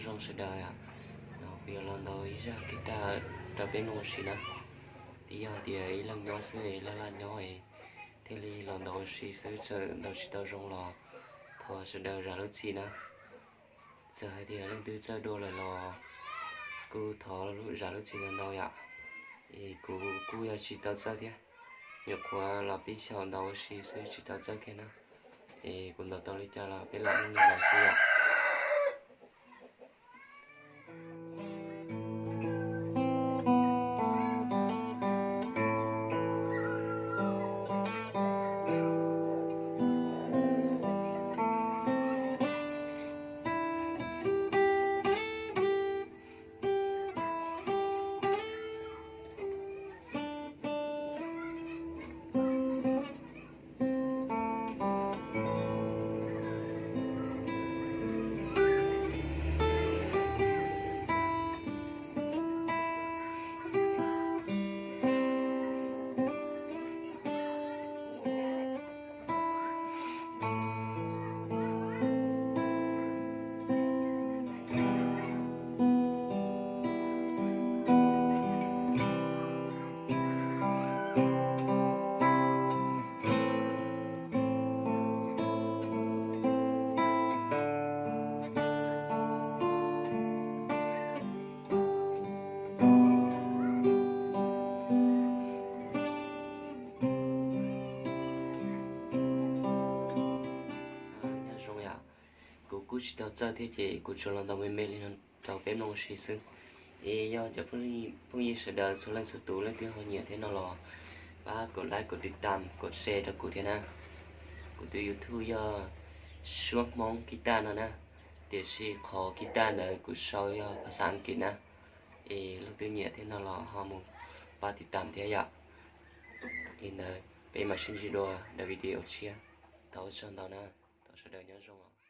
Zoo sawv daws, no kuv yuav los ntaus ib zaj guitar rau peb mloog ua si na. Twb yog tias ib leeg nyob xwb, laj laj nyob, thiaj li los ntaus ua si xwb, txawm ntaus tsis tau zoo los thov sawv daws zam lub txim na. Txawm hais tias leej twg txawj dua lawm los kuj thov zam lub txim ntau ntau yom. Es kuv kuj yog tsis tau txawj thiab, nyuam qhuav los pib xyaum ntaus ua si xwb tsis tau txawj kiag na. Es kuv ntaus tau li cas los peb lam mloog li ntawd xwb yom. Nyob zoo yom, kuv kuj tsis tau txawj thiab ces kuv tsuas los ntaus me me li no rau peb mloog ua si xwb. Es yog cov phooj ywg sawv daws txhua leej txhua tus leej twg ho nyiam thiab no los pab kom like, kom tiv tam, kom share rau kuv thiab na. Kuv tus YouTube yog Suab Hmoob Guitar no na, tiam sis qhov guitar ntawd kuv sau yog phas xas Askiv na. Es leej twg nyiam thiab no los ho mus pab tiv tam thiab yom. Li ntawd peb mam sib ntsib dua daim video tshiab. Thov ua tsaug ntau na, thov sawv daws nyob zoo os.